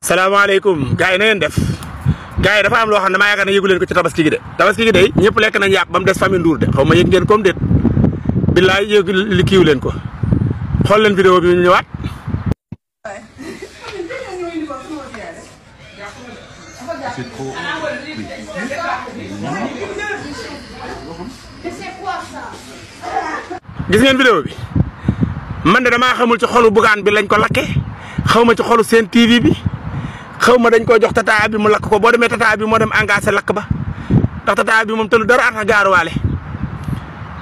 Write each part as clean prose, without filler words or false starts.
salaamaaleykum gars yi na ngeen def gars yi dafa am loo xam ne maa yaakaar ne yëgu leen ko ci tabaski gi de tabaski gi de ñëpp lekk nañ yàpp ba mu des famille Ndour de xaw ma yëg ngeen comme déet billaay yëg li kiiw leen ko xool leen vidéo bi ñu ñëwaat. C'est trop. gis ngeen vidéo bi man de damaa xamul ci xolu bugaan bi lañ ko lakke xaw ma ci xolu seen TV bi xaw ma dañ ko jox tata bi mu lakk ko boo demee tata bi moo dem engagé lakk ba ndax tata bi moom te lu dara ata gaaruwaale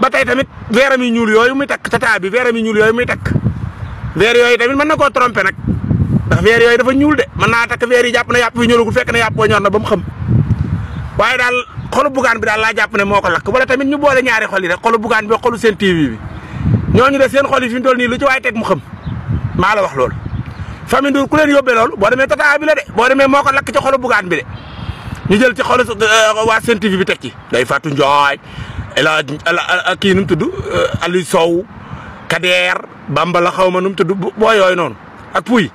ba tey tamit veeram yi ñuul yooyu muy takk tata bi veeram yi ñuul yooyu muy takk veer yooyu tamit mën na koo trompé nag ndax veer yooyu dafa ñuul de mën naa takk veer yi jàpp na yàpp fi ñuulagul fekk na yàpp boo ñor na ba mu xam waaye daal xolu bugaan bi daal laa jàpp ne moo ko lakk wala tamit ñu boole ñaari xol yi rek xolu bugaan bi xolu seen TV bi ñooñu de seen xol yi fi mu toll nii lu ci waay teg mu xam maa la wax loolu. famille Ndour ku leen yóbbee loolu boo demee tata bi la de boo demee moo ko lakk ci xolu bugaan bi de ñu jël ci xolu waa seen TV bi teg ci day Fatou Ndiaye kii nu mu tudd Aliou Sow Kader Bamba la xaw ma nu mu tudd boo yooyu noonu ak Pouy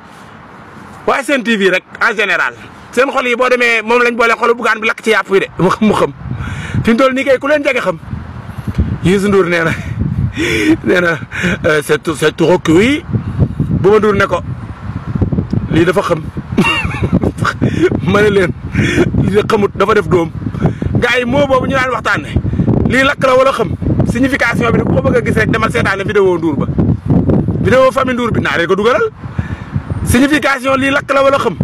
waaye seen TV rek en général seen xol yi boo demee moom lañ boole xolu bugaan bi lakk ci yàpp yi de mu xam fi mu toll nii kay ku leen jege xam Youssou Ndour nee na nee na c'est trop cuit bu ma Ndour ne ko lii dafa xam ma ne leen lii xamut dafa def doom gars yi moo boobu ñu daan waxtaanee lii lakk la wala xam signification bi ku ko bëgg a gis rek demal seetaane vidéo Ndour ba vidéo famille Ndour bi naa leen ko dugalal signification lii lakk la wala xam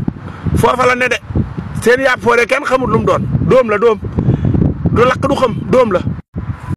foofa la ne de seen yàpp foore kenn xamut lu mu doon doom la doom du lakk du xam doom la